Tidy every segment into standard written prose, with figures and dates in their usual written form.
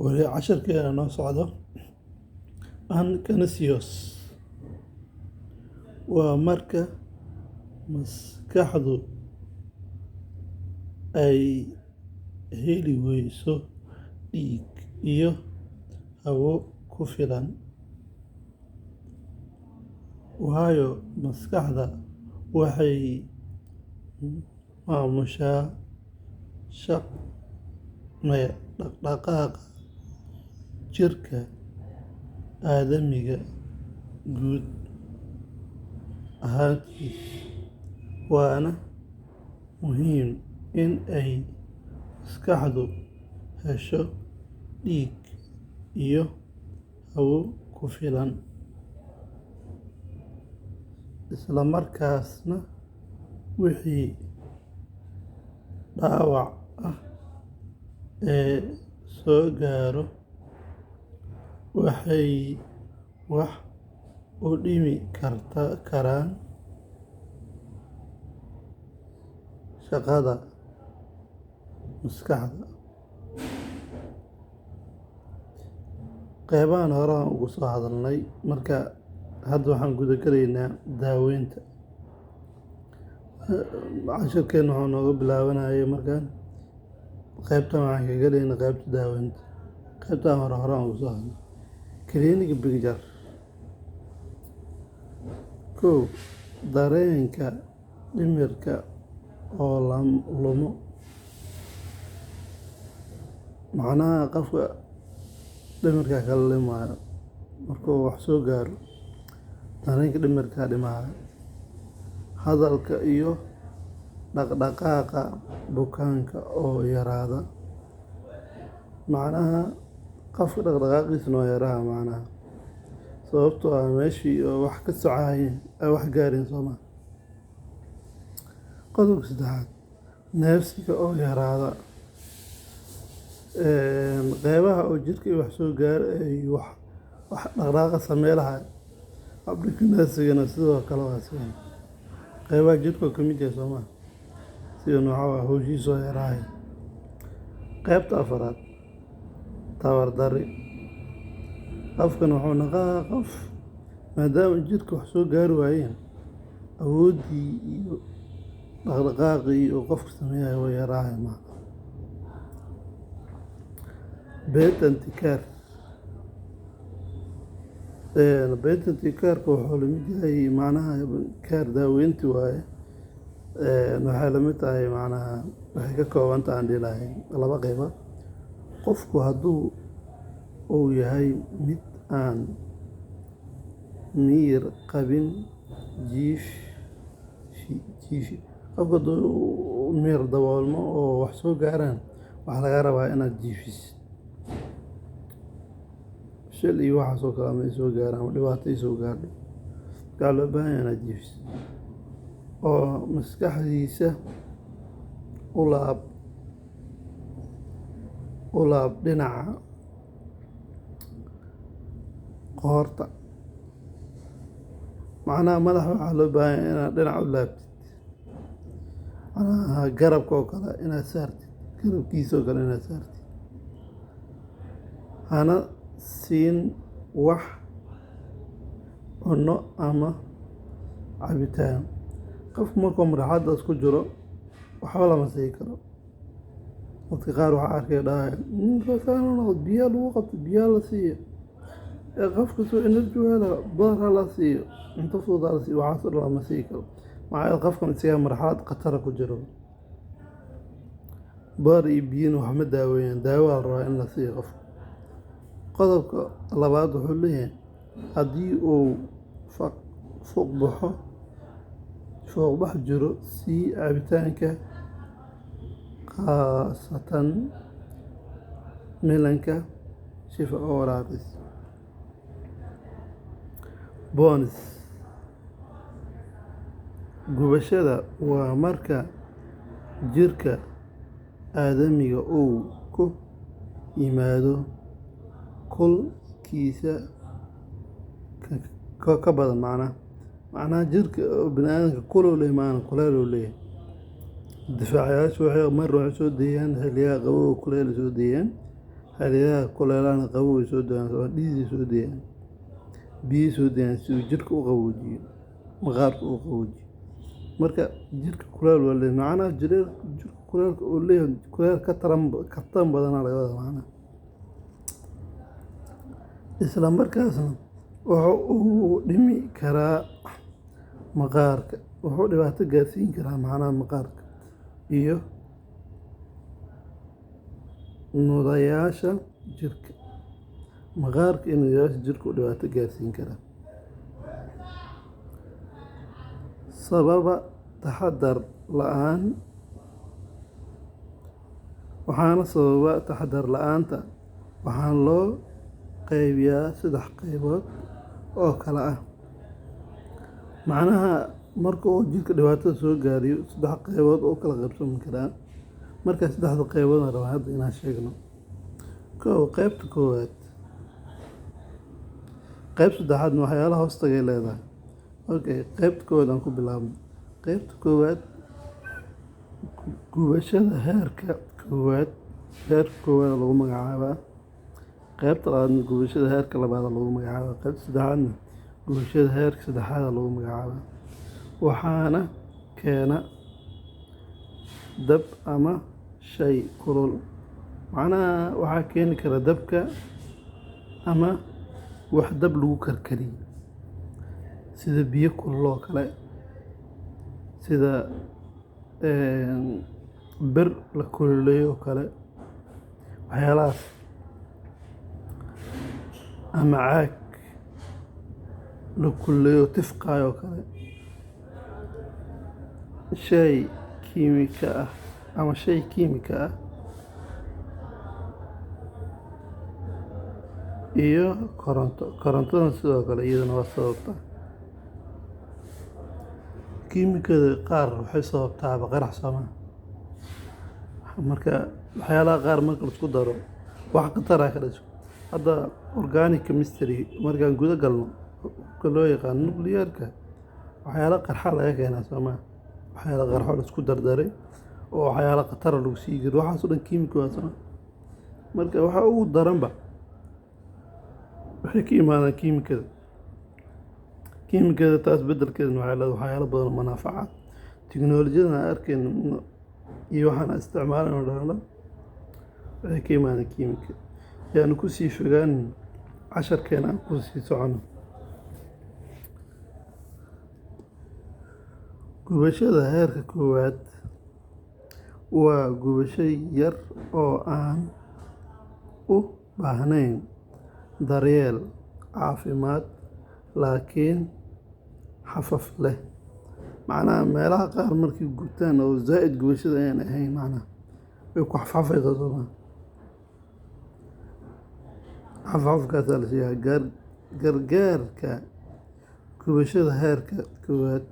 Weli casharkeena noo socdo. Unconscious waa marka maskaxdu ay heli wayso dhiig iyo hawo ku filan, waayo maskaxda waxay maamushaa dhaqdhaqaaqa jirka aadamiga guud ahaantiis, waana muhiim in ay maskaxdu hesho dhiig iyo hawo ku filan, isla markaasna wixii dhaawac ah ee soo gaaro waxay wax u dhimi karaan shaqada maskaxda. Qeybahan hore aan ugu soo hadalnay, marka hadda waxaan guda galaynaa daaweynta. Cashirkeena wuxuu nooga bilaabanayay markaan qaybtan waxaan ka galaynaa qaybta daaweynta. Qaybtan hore aan ugu soo hadalnay. Clinic picture. 1, dareenka dhimirka oo la lumo. Macnaha qofka dhimirka kala lumaayo markuu wax soo gaaro, dareenka dhimirka dhimaayo. Hadalka iyo dhaqdhaqaaqa bukaanka oo yaraada. Macnaha qofka dhaqdhaqaaqiisana waa yaraha macnaha, sababtoo ah meeshii oo wax ka soconaayeen ay wax gaareen sooma. Qodobka saddexaad, neefsiga oo yaraada. Qeybaha oo jirka wax soo gaaro ay wax dhaqdhaqaaqa samee lahay. Habdhiska neefsigana sidoo kale waa sidan. Qeybaha jirka oo ka mid yahay sooma, sidoo waxaa waaye hawshiisa oo yaraahay. Qaybta afraad, tabar darri. Qofkan wuxuu noqon qof maadaama jirka wax soo gaari waayeen, awooddii iyo dhaqdhaqaaqii uu qofku sameeyayo way yaraahay macna. Patient care. Patient care-ka wuxuu la mid yahay macnaha care daaweynti waaye. Waxay la mid tahay macnaha waxay ka kooban tahay aan dhihi lahay laba qaybood. Qofku hadduu uu yahay mid aan miyir qabin, jiif jiifi. Qofka hadduu miyir daboolmo oo wax soo gaaraan, waxaa laga rabaa inaad jiifisid. Shil iyo waxaas oo kale ama ay soo gaaraan ama dhibaato ay soo gaadho, waxaa loo baahan yahay inaad jiifisid oo maskaxdiisa u laab dhinaca qoorta. Macnaha madaxa waxaa loo baahan yahay inaad dhinac u laabtid. Macnaha garabka oo kale inaad saartid, garabkiisa oo kale inaad saartid. Hana siin wax cunno ama cabitaan. Qofku markuu marxaladdaas ku jiro waxba lama siin karo. Dadka qaar waxaa arkay dhahayo, "Ninka saan u noqdo, biyaa lagu qabto, biyaa la siiyo. Qofka soo energy u helo, badar ha la siiyo, cunto fudud ha la siiyo." Waxaas oo dhan lama siin karo. Maxaa yeelay qofkan isaga marxalad khatar ah ku jiro. Badar iyo biyana wax ma daaweeyaan, daawo la rabaa in la siiyo qofka. Qodobka labaad wuxuu leeyahay haddii uu fuuqbaxo fuuqbax jiro, sii cabitaanka khaasatan milanka Shifa ORS. Burns. Gubashada waa marka jirka aadamiga uu ku yimaado kulkiisa ka badan macnaha. Macnaha jirka bini'aadamka kulul leeyahay maana kuleel uu leeyahay. Difaacayaashu waxay mar waxay soo deeyaan xilliyaha qabow kuleel soo deeyaan. Xilliyada kuleelahana qabow ay soo dayaan, dhidid ay soo dayaan, biyo soo dayaan si uu jirka u qaboojiyo, maqaarka u qaboojiyo. Marka jirka kuleel waa leeyahay, macnaha jirka kuleelka uu leeyahay kuleel ka taran badan laga wadaa macnaha. Isla markaasna wuxuu uu dhimi karaa maqaarka, wuxuu dhibaato gaarsiin karaa macnaha maqaarka iyo nudayaasha jirka. Maqaarka iyo nudayaasha jirka u dhibaato gaarsiin karaa. Sababa taxadar la'aan. Waxaana sababa taxadar la'aanta. Waxaan loo qaybiyaa saddex qaybood oo kala ah. Macnaha marka uu jirka dhibaato soo gaariyo, saddex qaybood oo kala qaybsan karaa. Marka saddexda qaybood aan rabaa hadda inaan sheegno. Kow, qaybta koowaad. Qayb saddexaad waxyaalaha hoos tagay leedahay. Okay, qaybta koowaad aan ku bilaabno. Qaybta koowaad, gubashada heerka koowaad, heerka koowaad lagu magacaabaa. Qaybta labaadna gubashada heerka labaad lagu magacaabaa. Qaybta saddexaadna gubashada heerka saddexaad lagu magacaabaa. Waxaana keena dab ama shay kulul. Macnaha waxaa keeni kara dabka ama wax dab lagu karkariyo, sida biyo kulul oo kale, sida bir la kululeeyo oo kale, waxyaalahaas, ama caag la kululeeyo tifqaayo oo kale, shay kiimika ah ama shay kiimika ah iyo koronto. Korontadana sidoo kale iyadana waa sababta. Kiimikada qaar waxay sababtaa qarax sooma. Marka waxyaalaha qaar marka la isku daro wax khatar ah ka dhasho. Hadda organic chemistry markaan guda galno, ka loo yaqaan nuclear-ka, waxyaala qarxa laga keenaa sooma. Waxyaala qarxo la isku dardaray oo waxyaala khatar lagu sii geliyo, waxaas oo dhan kiimiko waa sooma. Marka waxa ugu daranba waxay ka imaadaan kiimikada. Kiimikada taas beddelkeedna waxay leedahay waxyaalo badan oo manaafacaad. Tiknoolajiyadana aan arkayno iyo waxaan isticmaalno dhan waxay ka imaadaan kiimika. Yaanu ku sii fogaan casharkeena, aan ku sii socono. Gubashada heerka koowaad waa gubasho yar oo aan u baahnayn daryeel caafimaad laakiin xafaf leh. Macnaha meelaha qaar markay gubtaan oo zaid gubashada ayaan ahayn, macnaha way ku xafafaysaa sooma. Xafafkaasaa la sheegaa. Gargaarka gubashada heerka koowaad.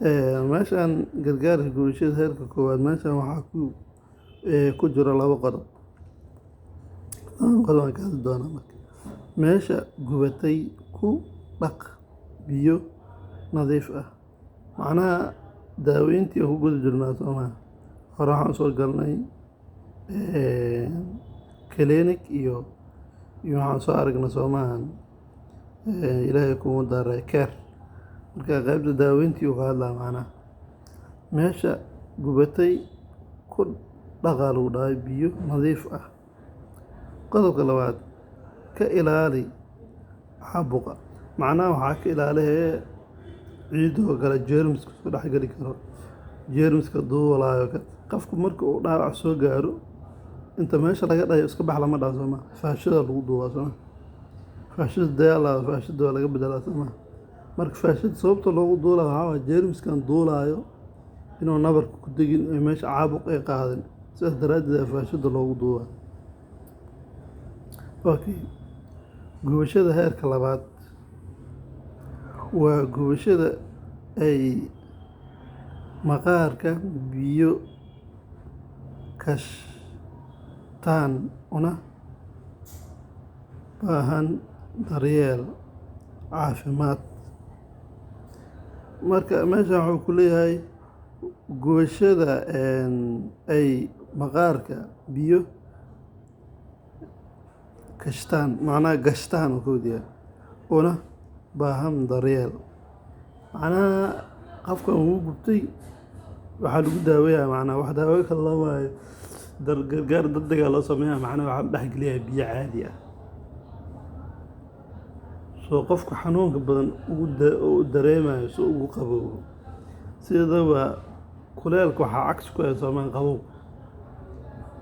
Meeshaan gargaarka gubashada heerka koowaad, meeshaan waxaa ku jira laba qodob. Laba qodob aan ka hadli doonaa marka. Meesha gubatay ku dhaq biyo nadiif ah. Macnaha daaweyntii ku guda jirnaa sooma. Hore waxaan soo galnay clinic iyo waxaan soo aragnay soomahan, Ilaahay kuma daray care. Marka qaybta daaweyntii uu ka hadlaa macnaha. Meesha gubatay ku dhaqaa lagu dhahay biyo nadiif ah. Qodobka labaad, ka ilaali caabuqa. Macnaha waxaa ka ilaalihee ciidoo kale, jeermiska soo dhex geli karo, jeermiska duulaayo. Qofku marka uu dhaawac soo gaaro, inta meesha laga dhayo iska bax lama dhaho sooma. Faashada lagu duubaa sooma. Faashada dayaala, faashada waa laga bedelaa sooma. Marka faashada sababta loogu duulaa waxaa waaye jeermiskan duulaayo inuu nabarka ku degin ee meesha caabuq ay qaadin. Sidaas daraaddeed ayaa faashada loogu duubaa. Okay. Gubashada heerka labaad waa gubashada ay maqaarka biyo kashtaan una baahan daryeel caafimaad. Marka meeshaan wuxuu ku leeyahay Gubashada ay maqaarka biyo kashtaan, macnaha gashtaan uu ka wadiyaa, una baahan daryeel. Macnaha qofkan wuu gubtay, waxaa lagu daaweeyaa, macnaha wax daawo kale lama hayo, gargaar degdeg ah loo sameeyaa, macnaha waxaa la dhex geliyaa biyo caadi ah soo qofka xanuunka badan ugu uu dareemayo si ugu qaboobo. Sideedaba kuleelka waxaa cagsi ku ah soomaan qabow.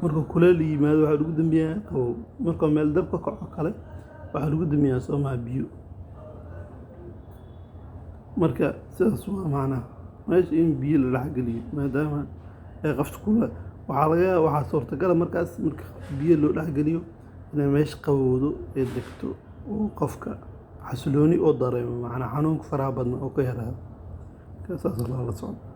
Markuu kuleel yimaado waxaa lagu damiyaa qabow, markuu meel dab ka kaco kale waxaa lagu damiyaa soomaa biyo. Marka sidaas waa macnaha meesha in biyo la dhex geliyo, maadaama ay qofta kulul. Waxaa laga yaabaa, waxaa suurtagal ah markaas marka biyo loo dhex geliyo inay meesha qabowdo ee degto oo qofka xasilooni oo dareemo, macnaha xanuunka faraha badan oo ka yaraado. Marka saas loola socdo.